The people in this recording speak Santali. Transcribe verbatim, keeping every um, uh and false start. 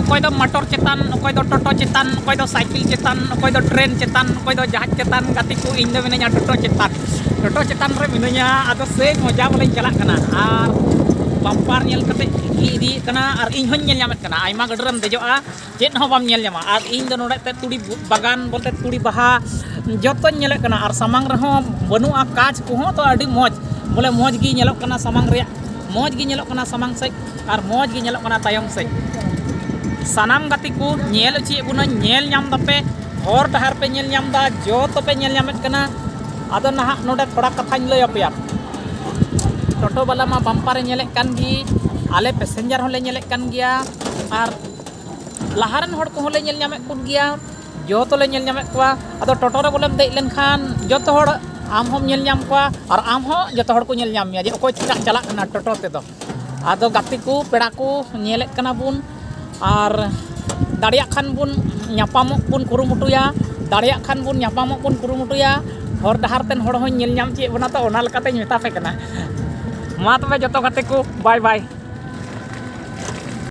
ᱚᱠᱚᱭ ᱫᱚ ᱢᱚᱴᱚᱨ ᱪᱮᱛᱟᱱ, ᱚᱠᱚᱭ ᱫᱚ ᱴᱳᱴᱳ ᱪᱮᱛᱟᱱ, ᱚᱠᱚᱭ ᱫᱚ ᱥᱟᱭᱠᱮᱞ ᱪᱮᱛᱟᱱ, ᱚᱠᱚᱭ ᱫᱚ ᱴᱨᱮᱱ ᱪᱮᱛᱟᱱ, ᱚᱠᱚᱭ ᱫᱚ ᱡᱟᱦᱟᱡᱽ ᱪᱮᱛᱟᱱ᱾ ᱜᱟᱛᱮ ᱠᱚ, ᱤᱧ ᱫᱚ ᱢᱤᱱᱟᱹᱧᱟ ᱴᱳᱴᱳ ᱪᱮᱛᱟᱱ᱾ ᱴᱳᱴᱳ ᱪᱮᱛᱟᱱ ᱨᱮ ᱢᱤᱱᱟᱹᱧᱟ, ᱟᱫᱚ ᱥᱮᱭ ᱢᱚᱡᱟ ᱵᱚᱞᱮᱧ ᱪᱟᱞᱟᱜ ᱠᱟᱱᱟ᱾ ᱟᱨ ᱵᱟᱢᱯᱟᱨ ᱧᱮᱞ ᱠᱟᱛᱮ ᱜᱮ ᱤᱫᱤᱭᱮᱫ ᱠᱟᱱᱟ᱾ ᱟᱨ ᱤᱧ ᱦᱚᱸᱧ ᱧᱮᱞ ᱧᱟᱢᱮᱫ ᱠᱟᱱᱟ, ᱟᱭᱢᱟ ᱜᱟᱹᱰᱤ ᱨᱮᱢ ᱫᱮᱡᱚᱜᱼᱟ, ᱪᱮᱫ ᱦᱚᱸ ᱵᱟᱢ ᱧᱮᱞ ᱧᱟᱢᱟ᱾ ᱟᱨ ᱤᱧ ᱫᱚ ᱱᱚᱰᱮ ᱛᱮ ᱛᱩᱲᱤ ᱵᱟᱜᱟᱱ ᱵᱚᱞᱛᱮ ᱛᱩᱲᱤ ᱵᱟᱦᱟ, ᱡᱚᱛᱚᱧ ᱧᱮᱞᱮᱫ ᱠᱟᱱᱟ᱾ ᱟᱨ ᱥᱟᱢᱟᱝ ᱨᱮᱦᱚᱸ ᱵᱟᱹᱱᱩᱜᱼᱟ, ᱠᱟᱸᱪ ᱠᱚᱦᱚᱸ ᱛᱚ ᱟᱹᱰᱤ ᱢᱚᱡᱽ, ᱵᱚᱞᱮ ᱢᱚᱡᱽ ᱜᱮ ᱧᱮᱞᱚᱜ ᱠᱟᱱᱟ ᱥᱟᱢᱟᱝ ᱨᱮᱭᱟᱜ, ᱢᱚᱡᱽ ᱜᱮ ᱧᱮᱞᱚᱜ ᱠᱟᱱᱟ ᱥᱟᱢᱟᱝ ᱥᱮᱫ ᱟᱨ ᱢᱚᱡᱽ ᱜᱮ ᱧᱮᱞᱚᱜ ᱠᱟᱱᱟ ᱛᱟᱭᱚᱢ ᱥᱮᱫ᱾ ᱥᱟᱱᱟᱢ ᱜᱟᱛᱮ ᱠᱚ, ᱧᱮᱞ ᱦᱚᱪᱚᱭᱮᱫ ᱵᱚᱱᱟᱹᱧ, ᱧᱮᱞ ᱧᱟᱢ ᱫᱟᱯᱮ, ᱦᱚᱨ ᱰᱟᱦᱟᱨ ᱯᱮ ᱧᱮᱞ ᱧᱟᱢ ᱮᱫᱟ, ᱡᱚᱛᱚ ᱯᱮ ᱧᱮᱞ ᱧᱟᱢᱮᱫ ᱠᱟᱱᱟ᱾ ᱟᱫᱚ ᱱᱟᱦᱟᱜ ᱱᱚᱰᱮ ᱛᱷᱚᱲᱟ ᱠᱟᱛᱷᱟᱧ ᱞᱟᱹᱭ ᱟᱯᱮᱭᱟ᱾ ᱴᱳᱴᱳ ᱵᱟᱞᱟ ᱢᱟ ᱵᱟᱢᱯᱟᱨᱮ ᱧᱮᱞᱮᱫ ᱠᱟᱱ ᱜᱮ, ᱟᱞᱮ ᱯᱮᱥᱮᱧᱡᱟᱨ ᱦᱚᱸᱞᱮ ᱧᱮᱞᱮᱫ ᱠᱟᱱ ᱜᱮᱭᱟ, ᱟᱨ ᱞᱟᱦᱟ ᱨᱮᱱ ᱦᱚᱲ ᱠᱚᱦᱚᱸ ᱞᱮ ᱧᱮᱞ ᱧᱟᱢᱮᱫ ᱠᱚ ᱜᱮᱭᱟ, ᱡᱚᱛᱚ ᱞᱮ ᱧᱮᱞ ᱧᱟᱢᱮᱫ ᱠᱚᱣᱟ᱾ ᱟᱫᱚ ᱴᱳᱴᱳ ᱨᱮ ᱵᱚᱞᱮᱢ ᱫᱮᱡ ᱞᱮᱱᱠᱷᱟᱱ ᱡᱚᱛᱚ ᱦᱚᱲ ᱟᱢ ᱦᱚᱸᱢ ᱧᱮᱞ ᱧᱟᱢ ᱠᱚᱣᱟ ᱟᱨ ᱟᱢ ᱦᱚᱸ ᱡᱚᱛᱚ ᱦᱚᱲ ᱠᱚ ᱧᱮᱞ ᱧᱟᱢ ᱢᱮᱭᱟ ᱡᱮ ᱚᱠᱚᱭ ᱪᱮᱫᱟᱜ ᱪᱟᱞᱟᱜ ᱠᱟᱱᱟ ᱴᱳᱴᱳ ᱛᱮᱫᱚ᱾ ᱟᱫᱚ ᱜᱟᱛᱮ ᱠᱚ, ᱯᱮᱲᱟ ᱠᱚ, ᱧᱮᱞᱮᱫ ᱠᱟᱱᱟ ᱵᱚᱱ ᱟᱨ ᱫᱟᱲᱮᱭᱟᱜ ᱠᱷᱟᱱ ᱵᱚᱱ ᱧᱟᱯᱟᱢᱚᱜ ᱵᱚᱱ ᱠᱩᱨᱩᱢᱩᱴᱩᱭᱟ, ᱫᱟᱲᱮᱭᱟᱜ ᱠᱷᱟᱱ ᱵᱚᱱ ᱧᱟᱯᱟᱢᱚᱜ ᱵᱚᱱ ᱠᱩᱨᱩᱢᱩᱴᱩᱭᱟ᱾ ᱦᱚᱨ ᱰᱟᱦᱟᱨ ᱛᱮᱱ ᱦᱚᱲ ᱦᱚᱸᱧ ᱧᱮᱞ ᱧᱟᱢ ᱪᱮᱫ ᱵᱚᱱᱟ, ᱛᱚ ᱚᱱᱟ ᱞᱮᱠᱟᱛᱮᱧ ᱢᱮᱛᱟ ᱯᱮ ᱠᱟᱱᱟ᱾ ᱢᱟ ᱛᱚᱵᱮ ᱡᱚᱛᱚ ᱜᱟᱛᱮ ᱠᱚ, ᱵᱟᱭ ᱵᱟᱭ᱾